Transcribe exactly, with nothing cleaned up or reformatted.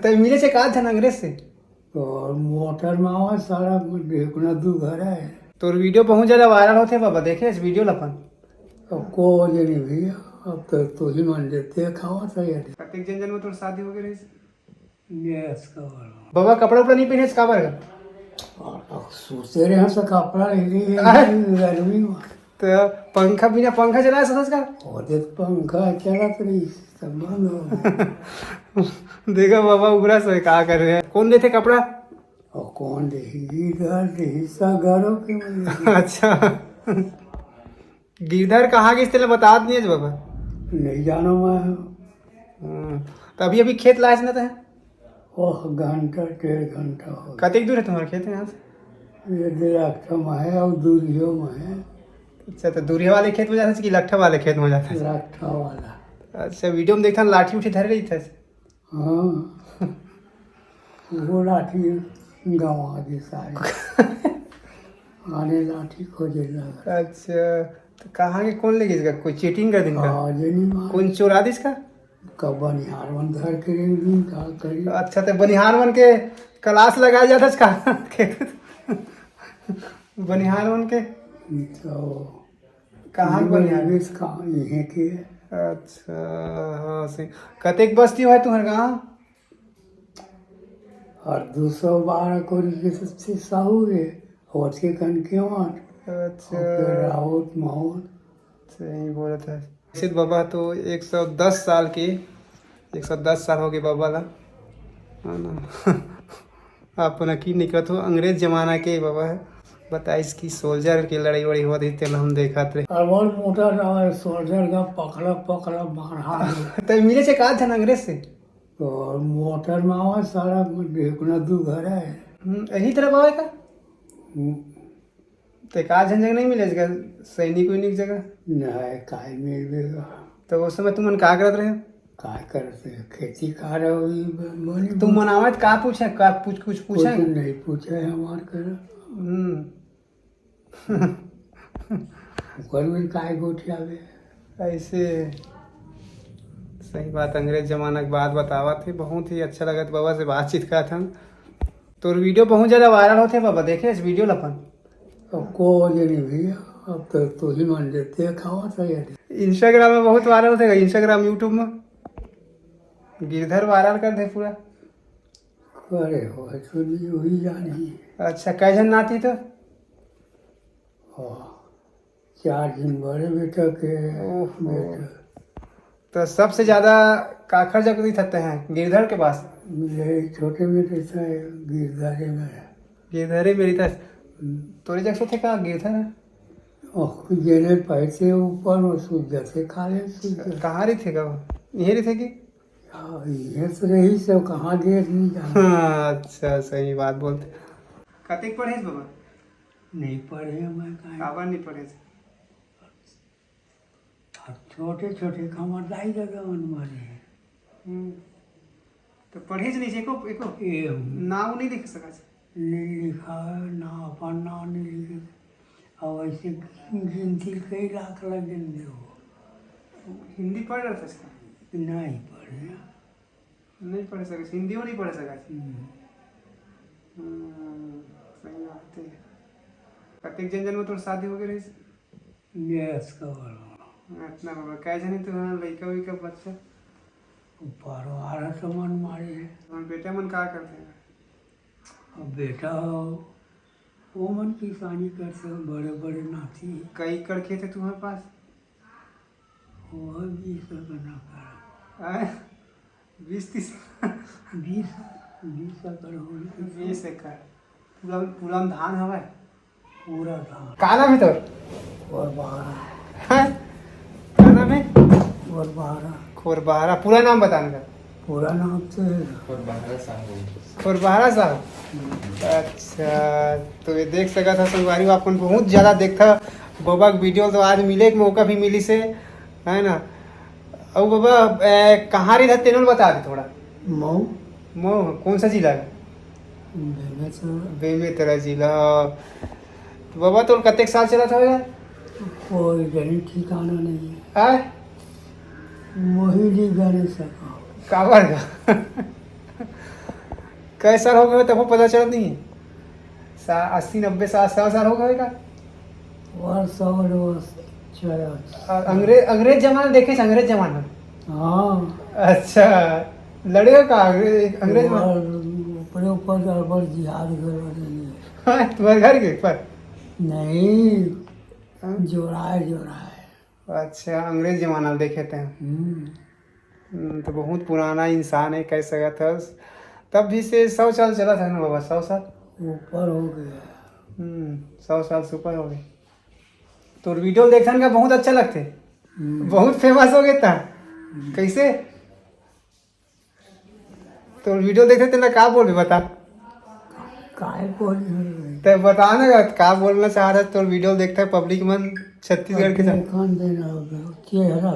तैं मिले से का धन अंग्रेज से? तो मोटर में आवा सारा, ढेकुना दू घर है। तोर वीडियो बहुत ज्यादा वायरल होथे बाबा, देखे इस वीडियो ला अपन। अब को जे नहीं भैया, अब तो तू ही मान लेते खावा था यार। कतेक जन जन में तोर शादी हो गए रहिस? Yes, cover. बाबा कपड़ा उपड़ा नहीं पहने, का बर? और अब सोचे रहे हैं, सब कपड़ा नहीं रही है, अरे। गर्मी में। तो पंखा, बिना पंखा चलाए सोचस का? और देख, पंखा चलत रही, सब बंद हो गया। देखा बाबा उगरा से का कर रहे हैं। कौन देथे कपड़ा? और कौन देही? गिरधर देही, सब घरों के में। अच्छा। गिरधर कहाँ गिस तेला बतात नहीं है बाबा। नहीं जानो मैं। हम्म, तो अभी, अभी खेत लाए ना तो है? ओह, घंटा, डेढ़ घंटा हो गया। कतेक दूर है तुम्हारा खेत यहाँ से? ये दे लट्ठा में है और दूरियों में है। अच्छा, तो दूरिया वाले खेत में जाता है कि लट्ठा वाले खेत में जाता है? लट्ठा वाला। अच्छा, वीडियो में देखता लाठी उठी धर रही था। हाँ। वो लाठी गंवा दे सारे। आने लाठी खोजे लगा। अच्छा, तो कहाँ के कौन ले गया? कोई चीटिंग कर दिन का? हाँ, जे नहीं मार। कौन चोरा दिस का? कब बनिहार मन धर के रही दिन का करी। अच्छा, तो बनिहार मन के क्लास लगाया जाता इसका? बनिहार मन के? तो कहाँ के बनिहार? निवेश का इहे के। अच्छा, हाँ, सही। कतेक बस्ती है तुम्हारे गाँव? और दो सौ बारह कोरी के सबसे साहू है, और के कन के वाट। अच्छा। और फिर राउत माउत। सही बोलत है। सिद्ध बाबा तो एक सौ दस साल के, एक सौ दस साल हो गए बाबा ला, है ना? अपन अकीन निकलत हो, अंग्रेज जमाना के बाबा है। बताइस कि सोल्जर के लड़ाई वड़ाई होत रही, तेला हम देखत रहे। और बहुत मोटा रहा है, सोल्जर का पकड़ा पकड़ा मारा। तो मिले से कहा था ना अंग्रेज से? तो मोटर में आवा सारा, ढेकुना दू घर है। हम्म, यही तरफ आवे का? हम्म। ते का झन जगह नहीं मिले जगह, सैनिक वैनिक जगह? नहीं, काय मिलबे का? तो उस समय तुमन का करत रहे? का करत रहे? खेती कार है, वही ब-, बोली तुम मनावत का पूछे, का पूछ, कुछ पूछे? कुछ नहीं पूछे हमार कर। हम्म। ओकर में काय गोठियावे? ऐसे सही बात, अंग्रेज जमाना के बात बतावत हे, बहुत ही अच्छा लगत बाबा से बातचीत करत हन। तोर वीडियो बहुत ज्यादा वायरल होथे बाबा, देखे इस वीडियो ला अपन? अब को जे नहीं भैया, अब तो तू ही मान लेते खावा था यार। Instagram में बहुत वायरल होथे, Instagram, YouTube में गिरधर वायरल कर दे पूरा। अरे हो, तो भी वही जानी। अच्छा, कै झन नाती तो? हाँ, चार झन बड़े बेटा के ओहो। बेटा। तो सबसे ज्यादा काखर जगह थते हैं गिरधर के पास? यही छोटे में रहता है, गिरधारे में। गिरधारे में रहता है। हम्म। तोरे जग से थे का गिरधर है? ओह, जेने पैसे ऊपर वो सूझ जाते, खा ले सूझ जाते। कहाँ रही थे का वो? यहीं रही थे कि? हाँ, ये तो रही सब, कहाँ गए नहीं जाना। हाँ, अच्छा, सही बात बोलते। कतेक पढ़े बाबा? नहीं पढ़े मैं, काहे? काबर नहीं पढ़े? अब छोटे छोटे का हमार दाई ददा मन मरे हैं। हम्म। तो पढ़े नहीं एको, एको ये नाम नहीं लिख सका। नहीं लिखा, ना अपन नाम नहीं लिखे। और ऐसे गिनती कई लाख लग गए हो। हिंदी पढ़ रहा था इसका? नहीं पढ़े। नहीं पढ़ सके, हिंदी नहीं पढ़ सका। हम्म। हम्म, सही बात है। कतेक जन जन में तोर शादी हो गए रही? Yes, cover. इतना बाबा, कै झन हे तुम्हारा लइका उइका बच्चा? बारह, बारह तो मन मारे हैं। और बेटा मन का करते हैं? अब बेटा हो, वो मन किसानी करते हैं, बड़े बड़े नाती। कई एकड़ खेत है तुम्हारे पास? वो बीस एकड़ ना कर। आय? बीस तीस? बीस, बीस एकड़ हो गए। बीस एकड़। पूरा, पूरा में धान हवय? पूरा धान। का नाम है तोर? खोरबहरा। हैं? का नाम है? खोरबहरा। खोरबहरा। पूरा नाम बताना का? पूरा नाम तो है। खोरबहरा साहू। खोरबहरा साहू? अच्छा, तो ये देख सकत ह संगवारी हो, अपन बहुत ज्यादा देखता बबा के वीडियो, तो आज मिले के मौका भी मिली से, है ना? अउ बबा, ए, कहाँ रही था तेनों बता दे थोड़ा। मऊ। मऊ, कौन सा जिला है? बेमेतरा। बेमेतरा जिला। तो बबा, तोर कतेक साल चलत हवे? कोई जनी ठिकाना नहीं है। आय? वही नहीं जाने सका। काबर का? कै साल हो गए, तब पता चलत नहीं है। सा-, अस्सी, नब्बे साल, सौ साल हो गए का? वर्ष और वर्ष, छः। अ, अंग्रेज, अंग्रेज जमाना देखे छ, अंग्रेज जमाना? हाँ। अच्छा, लड़े हो का अंग्रेज, अंग्रेज में? और ऊपरे ऊपर गड़बड़ जिहाद गड़बड़ नहीं है। हाँ, तुम्हारे घर के ऊपर? नहीं, हाँ? जोड़ाए, जोड़ाए। अच्छा, अंग्रेज जमाना ल देखे थे। हम्म। हम्म, तो बहुत पुराना इंसान है, कह सकत हस। तब भी से सौ साल चला था ना बाबा, सौ साल? ऊपर हो गया। हम्म, सौ साल से ऊपर हो गए। तो वीडियो देखथन का बहुत अच्छा लगते। हम्म। बहुत फेमस हो गए था। हम्म। कैसे? तो वीडियो देखते तेला का बोलबे, बता। काय बोल? ते बता ना का, का बोलना चाह रहा है, तो वीडियो देखता है पब्लिक मन छत्तीसगढ़ के साथ। कौन देना होगा? चेहरा